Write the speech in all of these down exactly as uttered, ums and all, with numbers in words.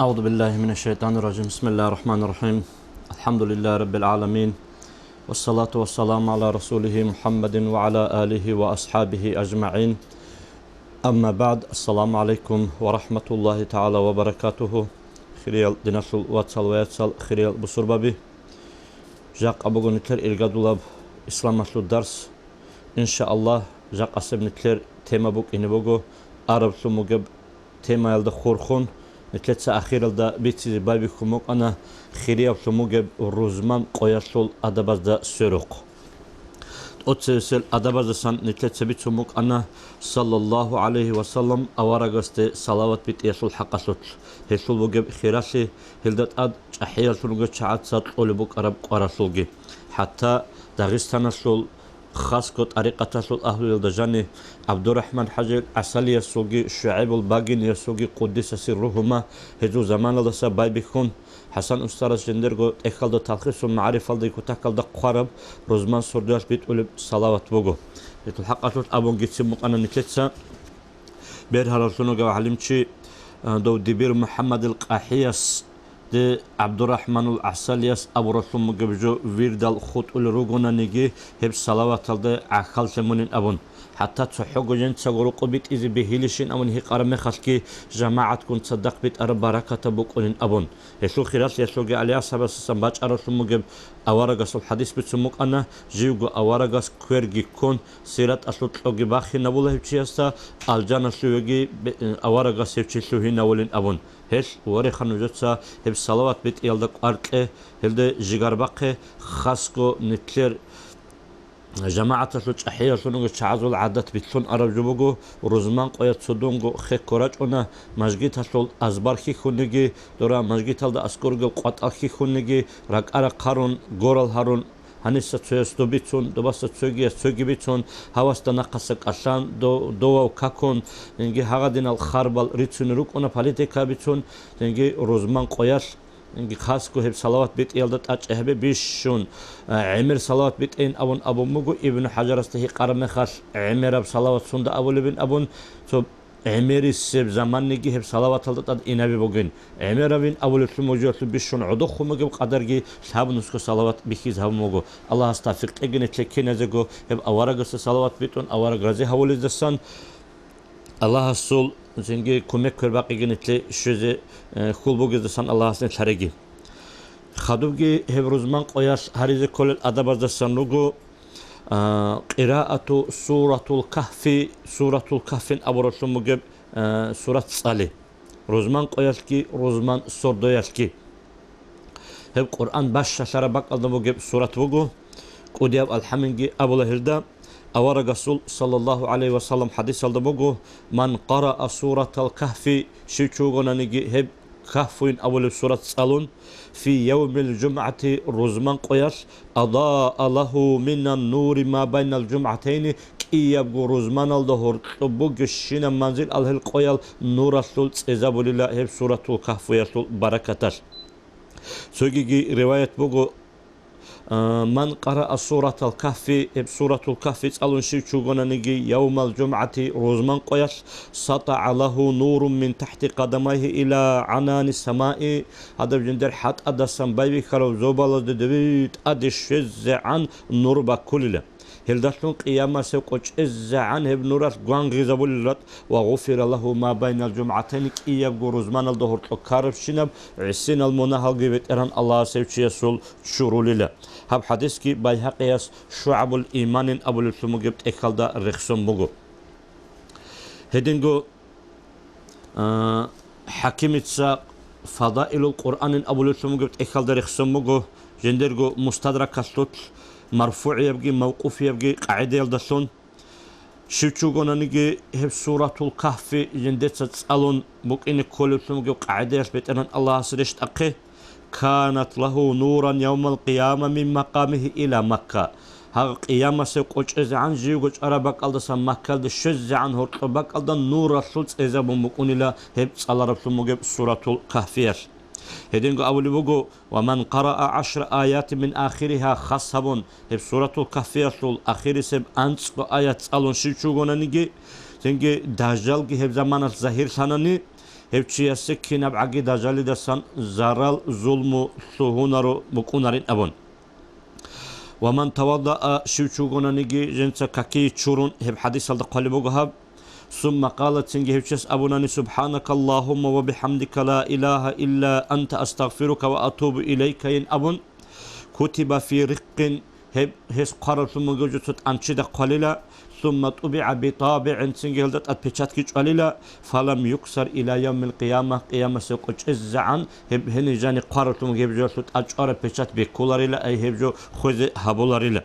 أعوذ بالله من الشيطان الرجيم. بسم الله الرحمن الرحيم. الحمد لله رب العالمين. والصلاة والسلام على رسوله محمد وعلى آله وأصحابه أجمعين. أما بعد. السلام عليكم ورحمة الله تعالى وبركاته. Хириял диналъул вацал ва яцал, хириял бусурбаби. Жакъа буго нилъер иргадулаб исламалъул дарс. Иншааллагь, жакъасеб нилъер тема букӀине буго, араблъун бугеб темаялда хурхун, нилъеца ахиралда бицизе байбихьун букӀана хирияблъун бугеб рузман къоялъул адабазда сверухъ. ТӀоцевесел адабаздасан нилъеца бицун букӀана, саллаллагьу гӀалайгьи ва саллам, аварагасде салават битӀиялъул хӀакъалъулъ, гьелъул бугеб хиралъи, гьелда тӀад чӀахӀиялъулго чагӀаца кьолеб букӀараб къваралъулги. ХӀатта Дагъистаналъул хасго тӀарикъаталъул агьлуялда жани ГӀабдурахӀман ХӀажил ГӀасалиясулги ШугӀайбул Багиниясулги, къуддиса сирругьума, гьезул заманалдаса байбихьун, ХӀасан устарас жиндирго тӀехьалда Талхисул магӀарифалдаги кутакалда хъвараб рузман сордоялъ битӀулеб салават буго. Гьелъул хӀакъалъулъ абунгицин букӀана нилъеца. Бергьараллъун вугев гӀалимчи, а, дов Дибир МухӀаммадил КъахӀияс де ГӀабдурахӀманул ГӀасалияс абураллъун бугеб жо вирдал хутӀулел ругонаниги, гьеб салаваталда гӀахьаллъи мунин абун. ХӀатта цохӀого жинцаго рукъу битӀизе бегьилищин абун гьикъараб мехалъги, жамагӀатгун цадахъ битӀараб баракатаб букӀунин абун. Гьелъул хиралъиялъулги ГӀали асхӀабасдасан бачӀараллъун бугеб аварагасул хӀадис бицун букӀана, живго аварагас кверги ккун, сираталъул кьоги бахинабула гьев чиясда, алжаналъувеги бе-, аварагас гьев чи лъугьинавулин абун. Гьелъ, вореха, нужеца гьеб салават битӀиялда кӀвар кье, гьелде жигар бахъе, хасго нилъер жамагӀаталъул чӀахӀиялъунго чагӀазул гӀадат билълъун араб жо буго, рузман къоя цудунго хекко рачӀуна, мажгиталъул азбар хьихьуниги, дора мажгиталда аскӀоргел къватӀал хьихьуниги, ракӀа рахъарун, горал гьарун, гьаниса цояс доб бицун, добаса цогияс цоги бицун, гьавасда нахъаса кӀалъан, до-, довав какун, инги гьагъадинал харбал рицуни рукӀуна политика бицун, инги рузман къоялъ, инги хасго гьеб салават битӀиялда тӀачӀи гьабе бищун, а, гӀемер салават битӀейин абун абун буго, Ибну ХӀажарасда гьикъараб мехалъ, гӀемераб салават сунда абулебин абун, цо гӀемерисеб заманниги гьеб салаваталда тӀад инаби бугин. ГӀемеравин абулеблъун мужуялъул бищун гӀодохун бугеб къадарги лъаб нусго салават бихьиз гьабун буго. Аллагьас тавфикъ кьегин нилъер киназего гьеб аварагасда салават битӀун, авараг рази гьавулездасан. Аллагьасул цинги кумек квербакъиги нилъе щвезе, э, хьул бугездасан Аллагьас нилъ гьареги. Хадубги гьеб рузман къоялъ гьаризе кколел адабаздасан руго, а, къираату Суратул Кагьфи, Суратул Кагьфин абураллъун бугеб, а, сурат цӀали. Рузман къоялъги, рузман сордоялъги. Гьеб Къуръан бащалъараб бакӀалда бугеб сурат буго. КӀудияб алхӀаминги абула гьелда. Аварагасул, саллаллагьу гӀалайгьи ва саллам, хӀадисалда буго: «Ман къараа Суратал Кагьфи», щив чи вугонаниги гьеб Кагьфуйин абулеб сурат цӀалун, «фи явмил жумгӀати», рузман къоялъ, «адаа лагьу минан нури ма байнал жумгӀатайни», кӀиябго рузманалда гьоркьоб бугебщинаб манзил ал гьел къоял нуралъул цӀезабулила гьеб Суратул Кагьфуялъул баракаталъ. Цогиги риваят буго, а, «Ман къараа Суратал Кагьфи», гьеб Суратул Кагьфи цӀалун щив чи вугонаниги, «явмал жумгӀати», рузман къоялъ, «сатаа лагьу нурун мин тахӀти къадамайгьи ила гӀанани самаи», гьадаб жиндир хӀатӀадасан байбихьарав зобалазде дов тӀаде щвезегӀан нур баккулила. Гьелдалъун къиямасев къо чӀезегӀан гьеб нуралъ гвангъизабулел ратӀ, «ва гъуфира лагьу ма байнал жумгӀатайни», кӀиябго рузманалда гьоркьоб ккарабщинаб гӀисинал мунагьалги БетӀергьан Аллагьас гьев чиясул чурулила. Гьаб хӀадисги Байгьакъияс ШугӀабул Иманин абулеблъун бугеб тӀехьалда рехсон буго. Гьединго, а, ХӀакимица Фадаилул Къуръанин абулеблъун бугеб тӀехьалда рехсон буго, жиндирго Мустадракалъулъ марфугӀиябги мавкъуфиябги къагӀидаялдалъун. Щив чи вугонаниги гьеб Суратул Кагьфи жиндеца цӀалун букӀине кколеблъун бугеб къагӀидаялъ БетӀергьан Аллагьас рещтӀахъе, «канат лагьу нуран явмал къияма мин макъамигьи ила Макка». Гьагъ къиямасев къо чӀезегӀан живго чӀараб бакӀалдасан Маккалде щвезегӀан гьоркьоб бакӀалда нуралъул цӀезабун букӀунила гьеб цӀалараблъун бугеб Суратул Кагьфиялъ. Гьединго абулеб буго: «Ва ман къараа гӀашра аятин мин ахиригьа», хас гьабун, гьеб Суратул Кагьфиялъул ахирисеб анцӀго аят цӀалун щив чи вугонаниги, цинги дажжалги гьеб заманалъ загьирлъанани, гьев чиясе кинабгӀаги дажалидасан зарал, зулму лъугьунаро букӀунарин абун. Ва ман таваддаа, щив чи вугонаниги жинца какие чурун, гьеб хӀадисалда хъвалеб буго гьаб. Сумма къала, цинги гьев чияс абунани, «Субханакаллагьумма ва бихӀамдика, ла илагьа илла анта, астагъфирука ва атубу илайкайин», абун, «кутиба фи рикъин», гьеб гьес хъвараблъун бугев жо цо тӀанчида хъвалила, «сумма тӀубигӀа битабигӀин», цинги гьелда тӀад печатги чӀвалила, «фалам юксар иля явмил къияма», къиямасев къо чӀезегӀан гьеб гьениб жани хъвараблъун гьеб жоялъул тӀад чӀвараб печат беккуларила, ай гьеб жо хвезе гьабуларила.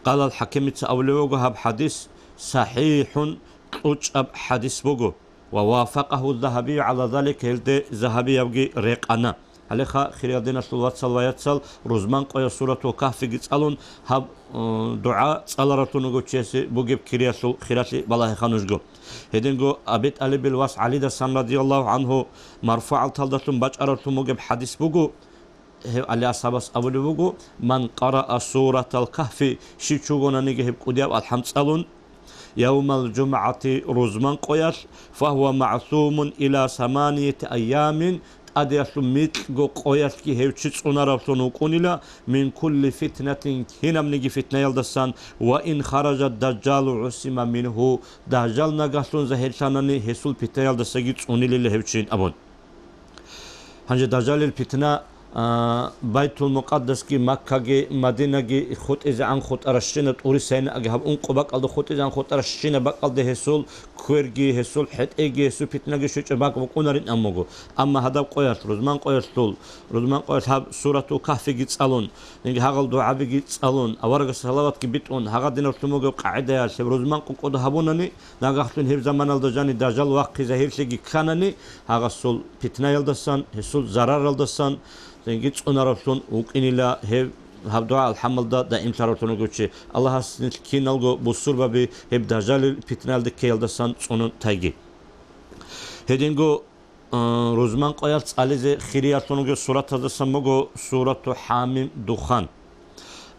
Къалал ХӀакимица абулев вуго, гьаб хӀадис сахӀихӀун, кьучӀаб хӀадис буго. Ва вафакъагьу Загьабию гӀала залик, гьелде Загьабиявги рекъана. Гьалеха, хириял диналъул вацал ва яцал, рузман къоялъ Суратул Кагьфиги цӀалун, гьаб, э, дугӀа цӀалараблъун вугев чиясе бугеб кириялъул хиралъи балагьеха нужго. Гьединго Аби ТӀалибил вас ГӀалидасан, радияллагьу гӀангьу, марфугӀалталдалъун бачӀараблъун бугеб хӀадис буго, гьев ГӀали асхӀабас абулеб буго, «Ман къараа Суратал Кагьфи», щив чи вугонаниги гьеб кӀудияб алхӀам цӀалун, «явмал жумгӀати», рузман къоялъ, «фагьува магӀсумун иля саманияти айямин», тӀадеялъул микьго къоялъги гьев чи цӀунараблъун вукӀунила, «мин кулли фитнатин», кинабниги фитнаялдасан, «ва ин хаража дажжалу гӀусима мингьу», дажжал нагагьлъун загьирлъанани гьесул питнаялдасаги цӀунилила гьев чи абун. Гьанже дажжалил питна, а, Байтул-Мукъаддасги, Маккаги, Мадинаги хутӀизегӀан хутӀаращина, ТӀури Сайнаги гьаб ункъо бакӀалда хутӀизегӀан хутӀаращина бакӀалда гьесул кверги, гьесул хӀетӀеги, гьесул питнаги щвечӀеб бакӀ букӀунарин аммуго. Амма гьадаб къоялъ, рузман къоялъул, рузман къоялъ гьаб Суратул Кагьфиги цӀалун, гьагъал дугӀабиги цӀалун, аварагас салаватги битӀун, гьагъа диналъул мугеб къагӀидаялъ гьеб рузман къо кӀодо гьабунани, нагагьлъун гьеб заманалда жани дажжал вахъи загьирлъиги кканани, гьагъасул питнаялдасан, гьесул зараралдасан, цинги цӀунаравлъун вукӀинила гьев гьаб дугӀа-алхӀамалда даимлъаравлъун вугев чи. Аллагьас нилъ киналго бусурбаби гьеб дажжалил питнаялда ккеялдасан цӀунун тайги. Гьединго, э, рузман къоялъ цӀализе хириялъун вугев суратаздасан буго Сурату ХӀамим Духан.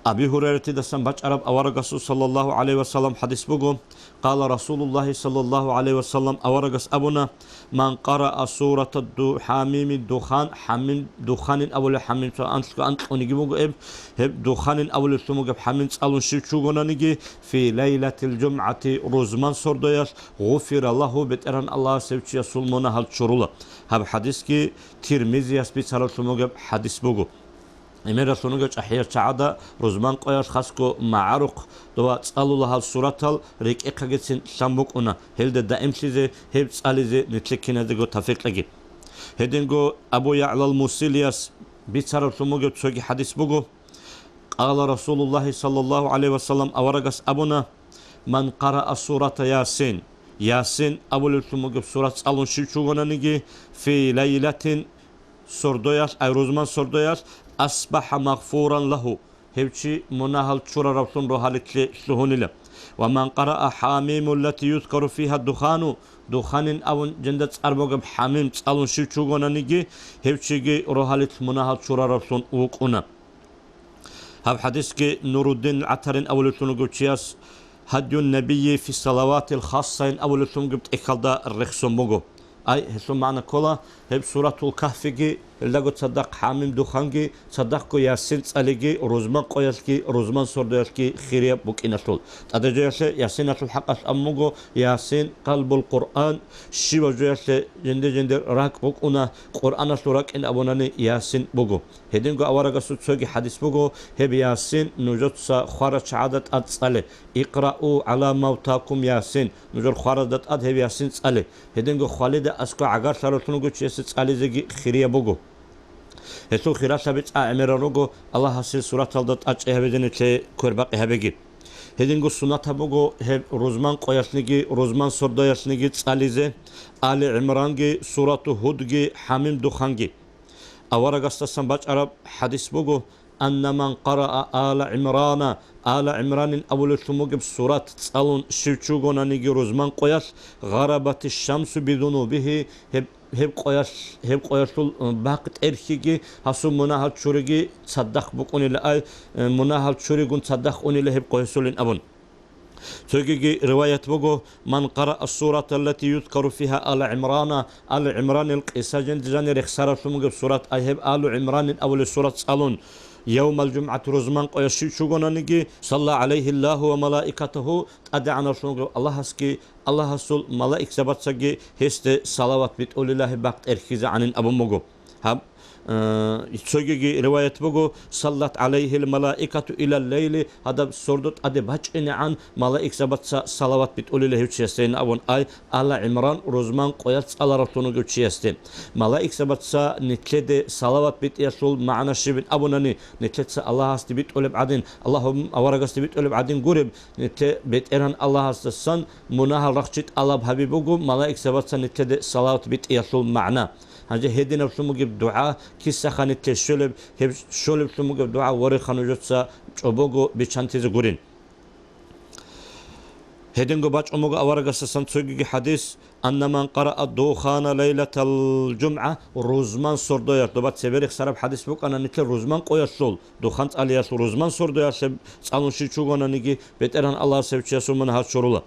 Аби Гьурайратидасан бачӀараб аварагасул саллаллагьу гӀалайгьи ва саллам хӀадис буго, къала Расулуллагьи саллаллагьу гӀалайгьи ва саллам, аварагас абуна, «Ман къараа Сурата ду-, ХӀамими Духан», ХӀамим Духанин абулеб, ХӀамим цо анлъго анкьуниги буго эб, гьеб Духанин абулеблъун бугеб ХӀамим цӀалун щив чи вугонаниги, «фи лайлатил жумгӀати», рузман сордоялъ, «гъуфира лагьу», БетӀергьан Аллагьас гьев чиясул мунагьал чурула. Гьаб хӀадисги Тирмизияс бицараблъун бугеб хӀадис буго. ГӀемералъун вугев чӀахӀиял чагӀада рузман къоялъ хасго магӀарухъ дова цӀалула гьал суратал рекӀехъагицин лъан букӀуна, гьелда даимлъизе, гьеб цӀализе нилъер киназего тавфикъ кьеги. Гьединго Абу ЯгӀлал Мусилияс бицараблъун бугеб цоги хӀадис буго, къала Расулуллагьи саллаллагьу гӀалайгьи ва саллам, аварагас абуна, «Ман къараа Сурата Ясин», Ясин абулеблъун бугеб сурат цӀалун щив чи вугонаниги, «фи лайлатин», сордоялъ, ай рузман сордоялъ, «асбахӀа магъфуран лагьу», гьев чи мунагьал чураравлъун рогьалилъе лъугьунила. «Ва ман къараа ХӀамиму ллати юзкару фигьа духану», Духанин абун жинда цӀар бугеб ХӀамим цӀалун щив чи вугонаниги, гьев чиги рогьалилъ мунагьал чураравлъун вукӀуна. Гьаб хӀадисги Нуруддин ГӀатарин абулеблъун вугев чияс «Гьадюн Набийи фи салаватил хассайин» абулеблъун вугеб тӀехьалда рехсон буго. Ай, гьелъул магӀна ккола, гьеб Суратул Кагьфиги, гьелдаго цадахъ ХӀамим Духанги, цадахъго Ясин цӀалиги, рузман къоялъги, рузман сордоялъги хирияб букӀиналъул. ТӀадежоялъе Ясиналъул хӀакъалъ абун буго, Ясин, къалбул Къуръан, щивав жоялъе жинде-жиндир ракӀ букӀуна, Къуръаналъул ракӀин абунани Ясин буго. Гьединго аварагасул цоги хӀадис буго, гьеб Ясин нужеца хварачагӀада тӀад цӀале, «Икърау гӀала мавтакум Ясин», нужер хваразда тӀад гьеб Ясин цӀале. Гьединго хвалида аскӀо гӀагарлъаралъун вуго чиясе цӀализеги хирияб буго. Гьелъул хиралъаби цӀа гӀемерал руго, Аллагьас гьел сураталда тӀачӀи гьабизене лъе квербакъи гьабеги. Гьединго суннатаб буго гьеб рузман къоялъниги, рузман сордоялъниги цӀализе, Али ГӀимранги, Сурату Гьудги, ХӀамим Духанги. Аварагасдасан бачӀараб хӀадис буго, «Анна ман къараа Ала ГӀимрана», Ала ГӀимранин абулеблъун бугеб сурат цӀалун щив чи вугонаниги рузман къоялъ, «гъарабати шамсу бидунубихи», гьеб, гьеб къоялъ, гьеб къоялъул, э, бакъ тӀерхьиги, гьасул мунагьал чуриги цадахъ букӀунила, ай, э, мунагьал чуригун цадахъ унила гьеб къоясулин абун. Цогиги риваят буго: «Ман къараа ас-сурата аллати юзкару фиха Ала ГӀимрана», Ала ГӀимранил къиса жинда жанир рехсаралъун бугеб сурат, ай гьеб Алу ГӀимранин абулеб сурат цӀалун, «явмал жумгӀати», рузман къоялъ щив чугонаниги, «салла гӀалайгьи Аллагьу ва малаикатагьу», ТӀадегӀанавлъун вугев Аллагьасги, Аллагьасул малаикзабацаги гьесде салават битӀулила, гьеб бакъ тӀерхьизегӀанин абун буго. Гьаб, э, цогиги риваят буго: «Саллат гӀалайгьил малаикату илал лайли», гьадаб сордо тӀаде бачӀинегӀан малаикзабаца салават битӀулила гьев чиясдейин абун, ай, Ала ГӀимран рузман къоялъ цӀаларавлъун вугев чиясде. Малаикзабаца нилъеде салават битӀиялъул магӀна щибин абунани, нилъеца Аллагьасде битӀулеб гӀадин, Аллагьу аварагасде битӀулеб гӀадин гуреб, нилъе БетӀергьан Аллагьасдасан мунагьал рахчи тӀалаб гьаби буго, малаикзабаца нилъеде салават битӀиялъул магӀна. Гьанже гьединаблъун бугеб дугӀа кисаха нилъе щолеб, гьеб щолеблъун бугеб дугӀа вореха нужеца чӀобого биччантизе гурин. Гьединго бачӀун буго аварагасдасан цогиги хӀадис: «Анна ман къараа духана лайлатал жумгӀа», рузман сордоялъ, доба цебе рехсараб хӀадис букӀана нилъер рузман къоялъул, духан цӀалиялъул рузман сордоялъе цӀалун щив чугонаниги, БетӀергьан Аллагьас гьев чиясул мунагьал чурула.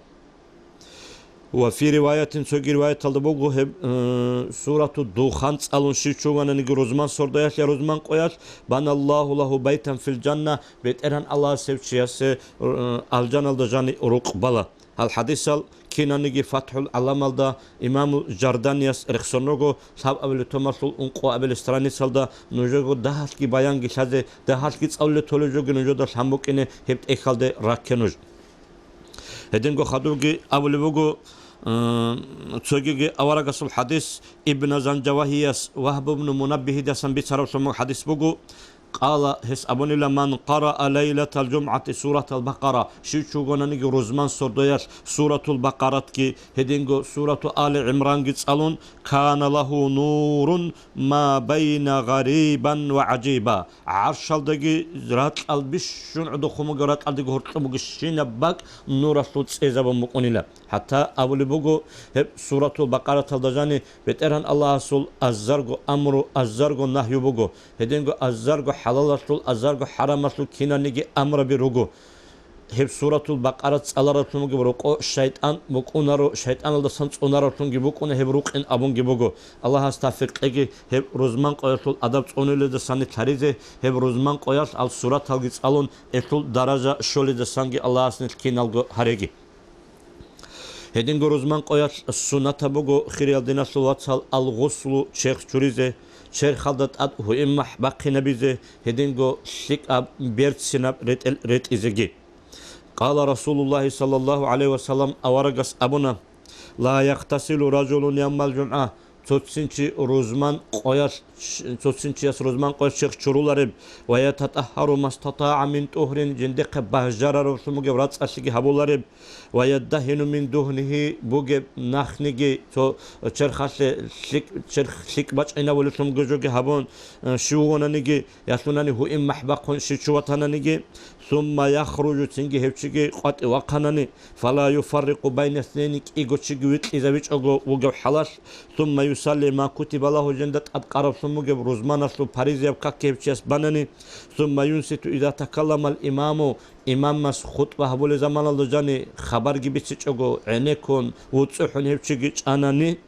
Ва фи риваятин, цоги риваяталда буго гьеб, э, сурату Духан цӀалун щив чугонаниги рузман сордоялъ я рузман къоялъ, «баналлагьу лагьу байтан фил жанна», БетӀергьан Аллагьас гьев чиясе, э, алжаналда жани рукъ бала. Гьал хӀадисал кинаниги ФатхӀул ГӀаламалда имаму Жарданияс рехсон руго, лъабабилеб томалъул ункъоабилеб страницалда, нужего дагьалъги баянги лъазе, дагьалъги цӀалулеб толеб жоги нужеда лъан букӀине гьеб тӀехьалде ракке нуж. Гьединго хадубги абулеб буго, э, цогиги аварагасул хӀадис, Ибн Занжавагьияс Вагьб ибн Мунаббигьидасан бицараблъун буго хӀадис буго, къала, гьес абунила: «Ман къараа лайлатал жумгӀати суратал Бакъара», щив чугонаниги рузман сордоялъ суратул Бакъаратги, гьединго сурату Али ГӀимранги цӀалун, «кана лагьу нурун ма байна гъарибан ва гӀажиба», гӀаршалдаги ракьал бищун гӀодохъун бугеб ракьалдаги гьоркьоб бугебщинаб бакӀ нуралъул цӀезабун букӀунила. ХӀатта абулеб буго, гьеб суратул Бакъараталда жани БетӀергьан Аллагьасул азарго амру, азарго нагью буго, гьединго азарго хӀалалалъул, азарго хӀарамалъул кинаниги амраби руго. Гьеб суратул Бакъара цӀалараблъун бугеб рокъо шайтӀан букӀунаро, шайтӀаналдасан цӀунараблъунги букӀуна, гьеб рукъин абунги буго. Аллагьас тавфикъ кьеги гьеб рузман къоялъул адаб цӀунуледасани лъаризе, гьеб рузман къоялъ ал сураталги цӀалун, гьелъул даража щоледасанги Аллагьас нилъ киналго гьареги. Гьединго рузман къоялъ суннатаб буго, хириял диналъул вацал, ал-гъуслу, черх чуризе, черхалда тӀад гьуинмахӀ бахъинабизе, гьединго лъикӀаб берцинаб ретӀел ретӀизеги. Къала Расулуллагьи саллаллагьу гӀалайгьи ва саллам, аварагас абуна: «Ла ягътасилу ражулун явмал жумгӀа», цоцин чи рузман къоялъ, цоцин чияс рузман къоялъ черх чурулареб, «ва ятатӀагьгьару мастатагӀа мин тӀугьрин», жиндихъе бажарараблъун бугеб рацӀцӀалъиги гьабулареб, «ва яддагьину мин дугьнигьи», бугеб нахниги цо черхалъе лъикӀ, черх лъикӀ бачӀинабулеблъун бугеб жоги гьабун, э, щив вугонаниги, ялъунани гьуинмахӀ бахъун щив чи ватананиги, «сумма яхружу», цинги гьев чиги къватӀив вахъанани, «фала юфаррикъу байна иснайни», кӀиго чиги викьизавичӀого вугев хӀалалъ, «сумма юсалли ма кутиба лагьу», жинда тӀад къараблъун бугеб рузманалъул паризаяб как гьев чияс банани, «сумма юнситу иза такалламал имаму», имамас хутӀба гьабулеб заманалда жани хабарги бицичӀого гӀенеккун, вуцӀухӀун гьев чиги чӀанани,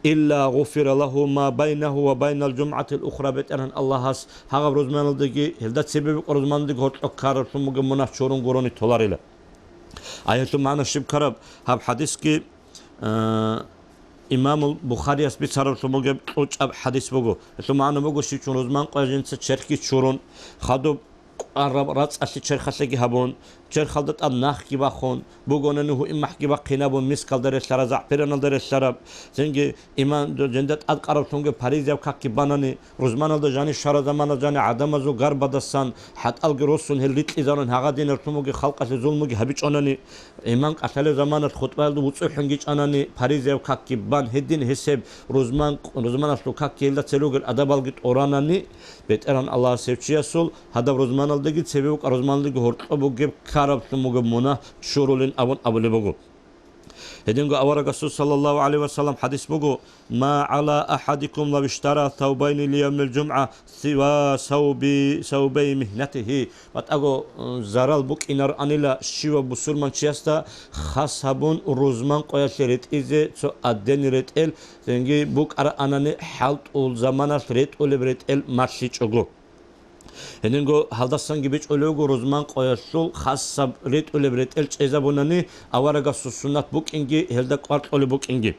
«илла гъуфира лагьу ма байнагьу ва байнал жумгӀатил ухра», БетӀергьан Аллагьас гьагъаб рузманалдаги, гьелда цебе букӀа рузманалдаги гьоркьоб ккараблъун бугеб мунагь чурун гурони толарила. Ай гьелъул магӀна щиб ккараб? Гьаб хӀадисги, э, имамул Бухарияс бицараблъун бугеб кьучӀаб хӀадис буго. Гьелъул магӀна буго, щив чун рузман къоялъ жинца черхги чурун, хадуб къвараб рацӀцӀалъи черхалъеги гьабун, черхалда тӀад нахги бахун, бугонани гьуинмахӀги бахъинабун, мискалда релълъараб, загӀпираналда релълъараб, цинги иман, жинда тӀад къараблъунги паризаяб какги банани, рузманалда жани щвараб заманалда жани гӀадамазул гарбадасан хӀатӀалги росун гьел рикьизарун гьагъадинаблъун бугеб халкъалъе зулмуги гьабичӀонани, имам кӀалъалеб заманалъ хутӀбаялда вуцӀухӀунги чӀанани, паризаяб какги бан гьедин гьесеб рузман, рузманалъул какги гьелда церегел адабалги тӀуранани, БетӀергьан Аллагьас гьев чиясул гьадаб рузманалдаги цебе букӀа рузманалдаги гьоркьоб бугеб ккараблъун бугеб мунагь чурулин абун абулеб буго. Гьединго аварагасул саллаллагьу гӀалайгьи ва саллам хӀадис буго: «Ма гӀала ахӀадикум лав иштара саубайни лиявмил жумгӀа сива сауби, саубай михнатигьи». БатӀаго, э, зарал букӀинароанила щивав бусурманчиясда хас гьабун рузман къоялъе ретӀизе цо адени ретӀел, цинги букӀароанани хӀалтӀул заманалъ ретӀулеб ретӀел малъичӀого. Гьединго гьалдасанги бичӀулев вуго рузман къоялъул хасаб ретӀулеб ретӀел чӀезабунани аварагасул суннат букӀинги, гьелда кӀвар кьолеб букӀинги.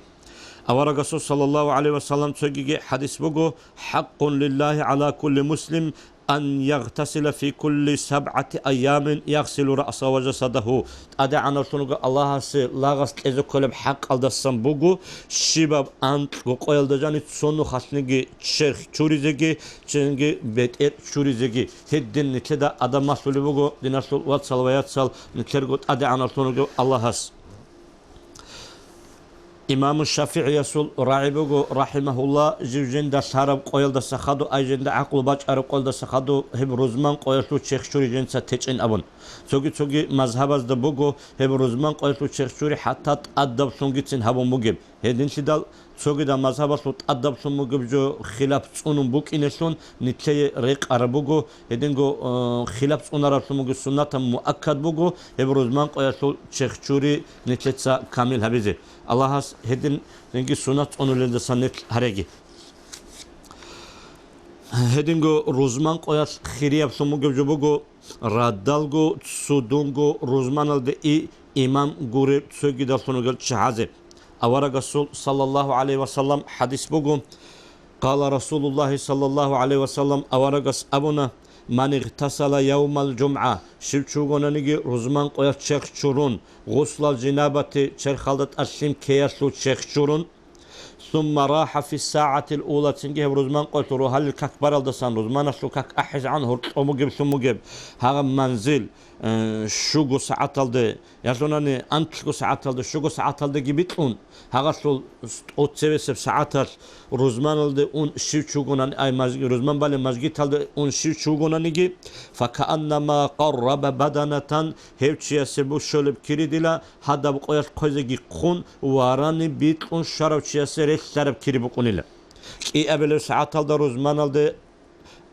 Аварагасул саллаллагьу гӀалайгьи ва саллам цогиги хӀадис буго: «ХӀакъун лиллагьи гӀала кулли муслим ан ягътасила фи кулли сабгӀати айямин ягъсилу раъсагьу ва жасадагьу». ТӀадегӀанавлъун вуго Аллагьасе лагъас кьезе кколеб хӀакъалдасан буго, щибаб анкьго къоялда жани цо нухалъниги черх чуризеги, цинги бетӀер чуризеги. Гьедин нилъеда адаб малъулеб буго, диналъул вацал ва яцал, нилъерго ТӀадегӀанавлъун вугев Аллагьас. Имаму ШафигӀиясул рагӀи буго, рахӀимагьуллагь, жив жинда лъараб къоялдаса хадув, ай жинда гӀакълу бачӀараб къоялдаса хадув, гьеб рузман къоялъул черх чури жинца течӀин абун. Цоги-цоги мазгьабазда буго гьеб рузман къоялъул черх чури хӀатта тӀадаблъунгицин гьабун бугеб. Гьединлъидал цогидал мазгьабалъул тӀадаблъун бугеб жо хилаф цӀунун букӀинелъун нилъее рекъараб буго, гьединго, э, хилаф цӀунараблъун буго, суннатаб муаккад буго, гьеб рузман къоялъул черх чури нилъеца камил гьабизе. Аллагьас гьедин цинги суннат цӀунулелдасан нилъ гьареги. Гьединго рузман къоялъ хирияблъун бугеб жо буго, радалго, цудунго рузманалде и имам гуреб цогидаллъун ругел чагӀазе. Аварагасул саллаллагьу гӀалайгьи ва саллам хӀадис буго, къала Расулуллагьи саллаллагьу гӀалайгьи ва саллам, аварагас абуна: «Ман игътасала явмал жумгӀа», щив чи вугонаниги рузман къоялъ черх чурун, гъуслал жанабати черхалда тӀад лъим ккеялъул черх чурун, «Сумма рахӀа фи сагӀатил ула», цинги гьеб рузман къоялъул рогьалил как баралдасан, рузманалъул как ахӀизегӀан гьоркьоб бугеблъун бугеб, гьагъаб манзил, э, щуго сагӀаталде, ялъунани анлъго сагӀаталде, щуго сагӀаталдеги бикьун, гьагъалъул тӀоцебесеб сагӀаталъ рузманалде ун щив чи вугонани, ай, маж-, рузман балеб мажгиталде ун щив чи вугонаниги, «факааннама къарраба баданатан», гьев чиясе бу щолеб кири дила, гьадаб къоялъ хъвезеги хъун, варани бикьун щварав чиясе релълъараб кири букӀунила. КӀиабилев сагӀаталда рузманалде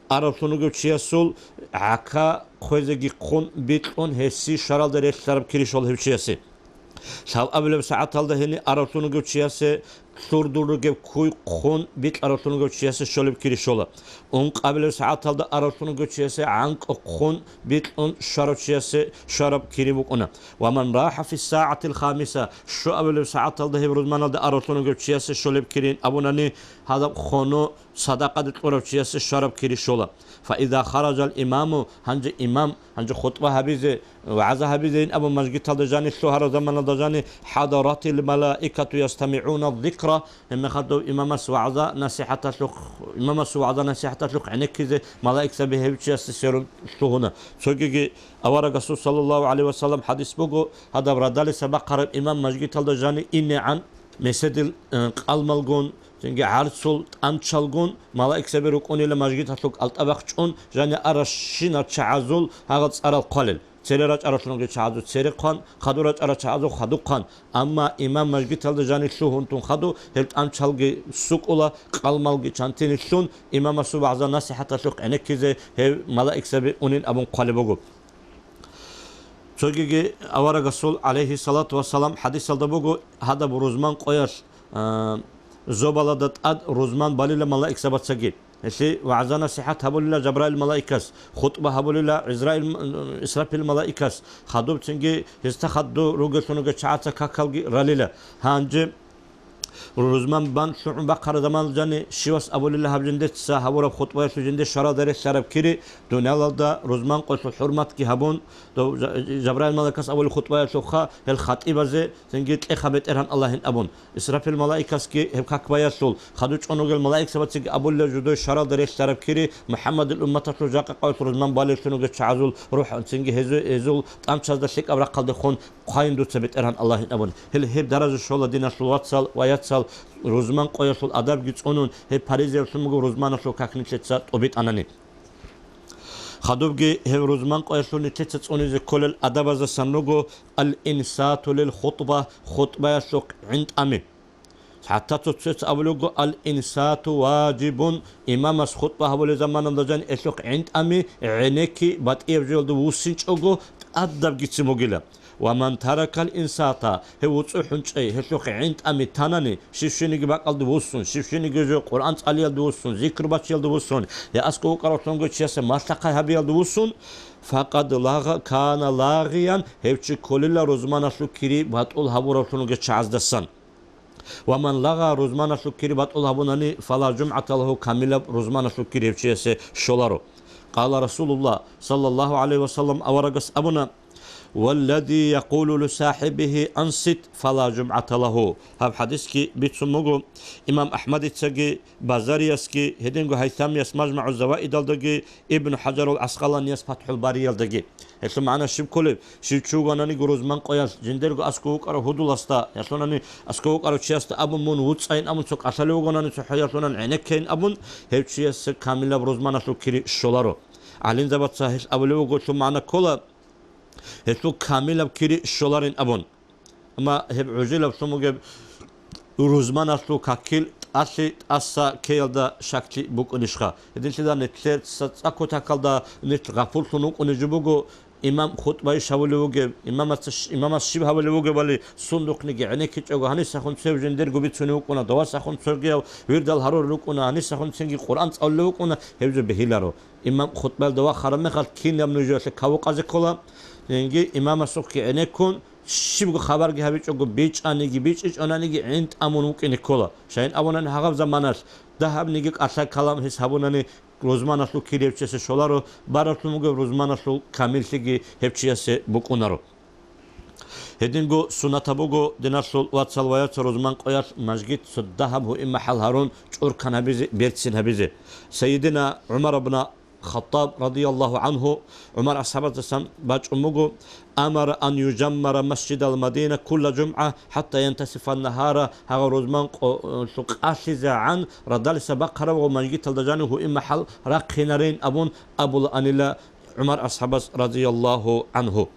аравлъун вугев чиясул гӀака хъвезеги хъун бикьун гьесие щваралда релълъараб кири щола гьев чиясе. Лъабабилев сагӀаталда гьениб аравлъун вугев чиясе лъурдул ругеб куй хъун бикьаравлъун вугев чиясе щолеб кири щола. Ункъабилев сагӀаталда аравлъун вугев чиясе гӀанкӀу хъун бикьун щварав чиясе щвараб кири букӀуна. «Ва ман рахӀа фи сагӀатил хамиса», щуабилев сагӀаталда гьеб рузманалда аравлъун вугев чиясе щолеб кирин абунани, гьадаб хоно садакъаде кьурав чиясе щвараб кири щола. «Фа иза хараджал имаму», гьанже имам, гьанже хутӀба гьабизе, вагӀза гьабизейин абун мажгиталда жани, лъугьараб заманалда жани, «хӀадаратил малаикату ястамигӀуна зикра», гьебмехалда имамас вагӀза-насихӀаталъухъ, имамасул вагӀза-насихӀаталъухъ гӀенеккизе малаикзаби гьев чиясде сверун лъугьуна. Цогиги аварагасул саллаллагьу гӀалайгьи ва саллам хӀадис буго, гьадаб радалиса бахъараб имам мажгиталда жани инегӀан, меседил, э, къалмалгун, цинги гӀарцул тӀамчалгун малаикзаби рукӀунила мажгиталъул кӀалтӀа бахчун, жани аращинал чагӀазул гьагъал цӀарал хъвалел. Цере рачӀараллъун ругел чагӀазул цере хъван, хадур рачӀарал чагӀазул хадур хъван. Амма имам мажгиталда жани лъугьун тун хадув, гьел тӀамчалги сукӀула, къалмалги чантинилъун, имамасул вагӀза-насихӀаталъухъ гӀенеккизе гьев малаикзаби унин абун хъвалеб буго. Цогиги аварагасул, гӀалайгьиссалату вассалам, хӀадисалда буго, гьадаб рузман къоялъ, а, зобалазда тӀад рузман балила малаикзабацаги. Гьелъие вагӀза-насихӀат гьабулила Жабраил малаикас, хутӀба гьабулила Израил м-, Исрафил малаикас, хадубцинги гьезда хадур ругеллъун ругел чагӀаца какалги ралила. Гьанже рузман бан лъугӀун бахъараб заман жани щивас абулила гьаб жиндеца гьабураб хутӀбаялъул жинде щваралда релълъараб кири, дуниялалда рузман къоялъул хӀурматги гьабун, дов Жа-, Жабраил малаикас абулеб хутӀбаялъухъа гьел хатӀибазе цинги кьеха, БетӀергьан Аллагьин абун. Исрафил малаикасги гьеб как баялъул, хадур чӀун ругел малаикзабацаги абулила жидее щваралда релълъараб кири, МухӀаммадил умматалъул жакъа къоялъ рузман балевлъун ругел чагӀазул рухӀ, цинги гьезу-, гьезул тӀамчазда лъикӀаб рахъалдехун хъвайин дуца, БетӀергьан Аллагьин абун. Гьел гьеб даража щола, диналъул вацал ва яцал, рузман къоялъул адабги цӀунун, гьеб паризаявлъун буго рузманалъул как нилъеца тӀубитӀанани. Хадубги гьев рузман къоялъул нилъеца цӀунизе кколел адабаздасан руго: «Ал-инсату лил хутӀба», хутӀбаялъухъ гӀинтӀами. ХӀатта цо-цояз абулеб буго: «Ал-инсату важибун», имамас хутӀба гьабулеб заманалда жаниб гьелъухъ гӀинтӀами, гӀенекки батӀияб жоялда вуссинчӀого тӀадабгицин бугила. «Ва ман таракал инсата», гьев вуцӀухӀун чӀей, гьелъухъ гӀинтӀами танани, щив-щивниги бакӀалде вуссун, щив-щивниги жо Къуръан цӀалиялде вуссун, зикр бачиялде вуссун, я аскӀов вукӀаравлъунго чиясе малъа-хъай гьабиялде вуссун, «факъад лагъа-, кана лагъиян», гьев чи кколила рузманалъул кири батӀул гьабуравлъунго чагӀаздасан. «Ва ман лагъа», рузманалъул кири батӀул гьабунани, «фала жумгӀата лагьу», камилаб рузманалъул кири гьев чиясе щоларо. Къала Расулуллагь, саллаллагьу гӀалайгьи ва саллам, аварагас абуна: «Валлади якъулу ли сахибихи: ансит, фала жумгӀата лагьу». Гьаб хӀадисги бицун буго имам АхӀмадицаги, Базариясги, гьединго Гьайтамияс МажмагӀу Заваидалдаги, Ибн ХӀажарул ГӀаскъаланияс ФатхӀул Бариялдаги. Гьелъул магӀна щиб кколеб? Щив чи вугонаниги рузман къоялъ, жиндирго аскӀов вукӀарав гьудуласда, гьелъунани аскӀов вукӀарав чиясда абун, мун вуцӀцӀайин абун, цо кӀалъалев вугонани, цо хӀаялъунан гӀенеккейин абун, гьев чиясе камилаб рузманалъул кири щоларо. ГӀалимзабаца гьелъ абулев вуго, гьелъул магӀна ккола, гьелъул камилаб кири щоларин абун. Амма гьеб гӀужилаблъун бугеб рузманалъул какил тӀалъи тӀаса ккеялда щаклъи букӀунищха? Гьединлъидал нилъеца цӀакъ кутакалда нилъ гъапуллъун вукӀуней жо буго, имам хутӀба иш гьабулев вугеб, имамаца щ-, имамас щиб гьабулев вугебали сундухъниги гӀенеккичӀого, гьанисахун цев жиндирго бицунев вукӀуна, давасахун цогияв вирдал гьарулел рукӀуна, гьанисахун цинги Къуръан цӀалулев вукӀуна, гьеб жо бегьиларо. Имам хутӀбаялда вахараб мехалъ кинаб нужеялъе кавукъазе ккола, цинги имамасухъги гӀенеккун, щибго хабарги гьабичӀого, бичӀчӀаниги, бичӀчӀичӀонаниги гӀинтӀамун вукӀине ккола. Щайин абунани гьагъаб заманалъ дагьабниги кӀалъай-калам гьес гьабунани, рузманалъул кири гьев чиясе щоларо, бараблъун бугеб рузманалъул камиллъиги гьев чиясе букӀунаро. Гьединго суннатаб буго, диналъул вацал ва яцал, рузман къоялъ мажгит цо дагьаб гьуим махӀал гьарун чӀуркан гьабизе, берцин гьабизе. Сайидина ГӀумар ибн Хаттаб, радияллагьу гӀангьу, ГӀумар асхӀабасдасан бачӀун буго: «Амара ан южаммара масжидал Мадина кулла жумгӀа хӀатта янтасифа нагьара», гьагъа рузман къо-, лъу къалъизегӀан радалиса бахъараб ва мажгиталда жанив гьуим махӀал рахъинарин абун абулаанила ГӀумар асхӀабас, радияллагьу гӀангьу.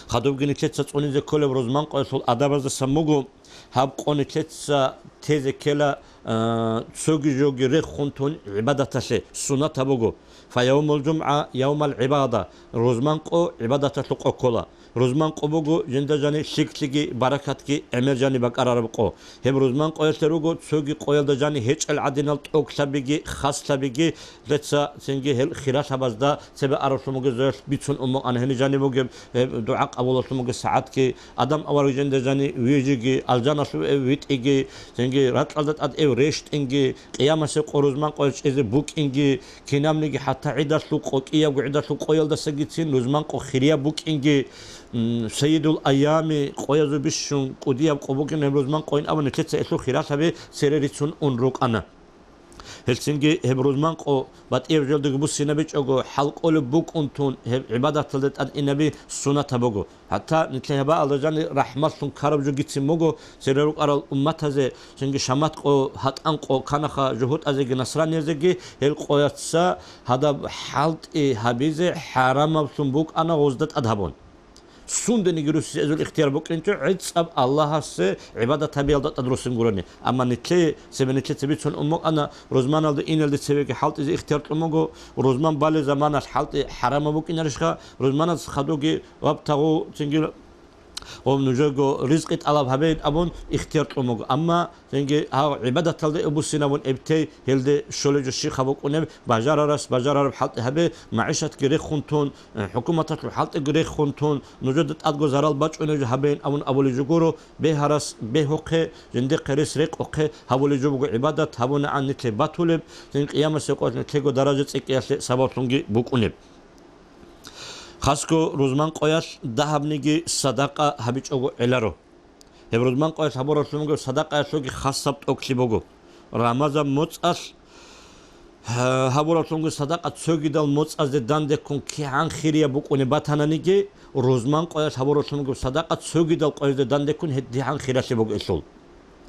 Хадубги нилъеца цӀунизе кколеб рузман къоялъул адабаздасан буго, гьаб къо нилъеца тезе ккела, а, цоги жоги рехун тун гӀибадаталъе, суннатаб буго. «Фа явмул жумгӀа явмал гӀибада», рузман къо гӀибадаталъул къо ккола. Рузман къо буго жинда жани лъикӀлъиги баракатги гӀемер жани бакӀарараб къо. Гьеб рузман къоялъе руго цоги къоялда жани гьечӀел гӀадинал тӀокӀлъабиги, хаслъабиги, лъеца цинги гьел хиралъабазда цебе араблъун бугезулъ бицун умукъана гьениб жаниб бугеб, гьеб дугӀа къабулалъун бугеб сагӀатги, Адам авараг жинда жани вижиги, алжаналъув эв витӀиги, цинги ракьалда тӀад эв рещтӀинги, къиямасеб къо рузман къоялъ чӀезе букӀинги, кинабниги хӀатта гӀидалъул къо, кӀиябго гӀидалъул къоялдасагицин рузман къо хирияб букӀинги, м, Сайидул Айями къоязул бищун кӀудияб къо бугин гьеб рузман къойин абун нилъеца гьелъул хиралъаби цере рицун ун рукӀана. Гьелцинги гьеб рузман къо батӀияб жоялдаги буссинабичӀого, хӀалкӀолеб букӀун тун гьеб гӀибадаталда тӀад инаби суннатаб буго. ХӀатта нилъер гьеб бакӀалда жани рахӀматлъун ккараб жо гицин буго, цере рукӀарал умматазе, цинги шамат къо, гьатӀан къо кканаха жугьутӀазеги насраниязеги, гьел къояца гьадаб хӀалтӀи гьабизе хӀарамаблъун букӀана гъозда тӀад гьабун. Сундениги руссизул ихтияр букӀинчӀо, гӀицӀаб Аллагьасе гӀибадат гьабиялда тӀад руссин гурони. Амма нилъее, цебе нилъеца бицун умукъана, рузманалда иналде цевеги хӀалтӀизе ихтияр кьун буго, рузман балеб заманалъ хӀалтӀи хӀарамаб букӀинарищха, рузманалъ хадуги вабтагъу, цинги гъоб нужего ризкъи тӀалаб гьабейин абун ихтияр кьун буго. Амма цинги гьав гӀибадаталда эб буссинабун эбтей, гьелде щолеб жо щибха букӀунеб, бажарарас бажарараб хӀалтӀи гьабе, магӀишатги рехун тун, э, хӀукуматалъул хӀалтӀиги рехун тун, нужеда тӀадго зарал бачӀунеб жо гьабейин абун абулеб жо гуро, бегьарас бегьухъе, жиндихъе рес рекъохъе гьабулеб жо буго гӀибадат, гьабунагӀан нилъе батулеб, цин къиямасеб къоялъ нилъего даража цӀикӀкӀиялъе сабаблъунги букӀунеб. Хасго рузман къоялъ дагьабниги садакъа гьабичӀого гӀеларо. Гьеб рузман къоялъ гьабуралъун буго садакъаялъулги хасаб тӀокӀлъи буго. Рамазан моцӀалъ, гьа-, гьабуралъун буго садакъа цогидал моцӀазде дандеккун кигӀан хирияб букӀунеб батананиги, рузман къоялъ гьабуралъун буго садакъа цогидал къоязде дандеккун гьедигӀан хиралъи буго гьелъул.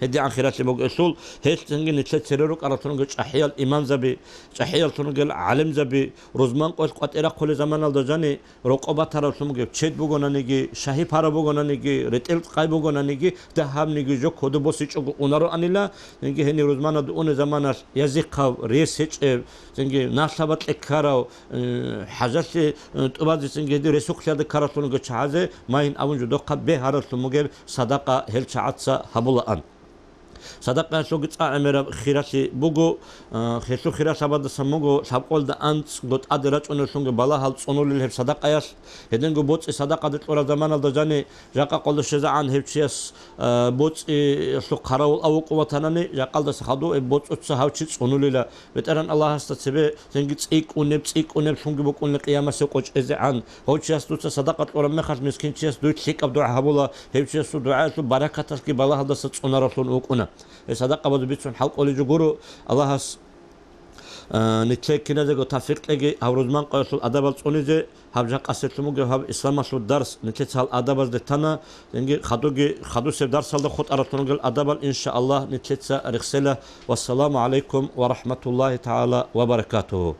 ГьедигӀан хиралъи бугелъул, гьелъ цинги нилъер цере рукӀараллъунги чӀахӀиял имамзаби, чӀахӀияллъунги гӀалимзаби, рузман къоялъ къватӀирахъулел заманалда жани рокъоб батараллъунги чед бугонаниги, шагьи-пара бугонаниги, ретӀел-къай бугонаниги, дагьабниги жо кодоб босичӀого унароанила, цинги гьенив рузманалде унеб заманалъ язихъав, рес гьечӀеб, цинги налъаба кьеккарав, э, хӀажалъе, э, тӀубазе цинги гьедин ресухълъиялда ккараллъунги чагӀазе, магьин абун жо дохъа бегьараллъун бугеб садакъа гьел чагӀаца гьабулаан. Садакъаялъулги цӀа гӀемераб хиралъи буго, а, гьелъул хиралъабаздасан буго лъабкъоялда анцӀго тӀаде рачӀунеллъунги балагьал цӀунулел гьеб садакъаялъ. Гьединго боцӀи садакъаде кьураб заманалда жани жакъа къоялда щвезегӀан гьев чияс, а, боцӀиялъул хъаравул авукъун ватанани, жакъалдаса хадув гьеб боцӀуца гьав чи цӀунулила. БетӀергьан Аллагьасда цебе цинги цӀикӀкӀунеб, цӀикӀкӀунеблъунги букӀунила къиямасеб къо чӀезегӀан. Гьев чияс дуца садакъа кьураб мехалъ мискин чияс дуе лъикӀаб дугӀа гьабула, гьев чиясул дугӀаялъул баракаталъги балагьалдаса цӀунараллъун вукӀуна. Гьеб садакъабазул бицун хӀал кӀолеб жо гуро. Аллагьас, а, нилъее киназего тавфикъ кьеги гьаб рузман къоялъул адабал цӀунизе, гьаб жакъасеб лъун бугеб гьаб исламалъул дарс нилъеца гьал адабазде тана, цинги хадуги, хадусеб дарсалда хутӀараллъун ругел адабал, иншааллагь, нилъеца рехсела. Вассаламу гӀалайкум ва рахӀматуллагьи тагӀала ва баракатугьу.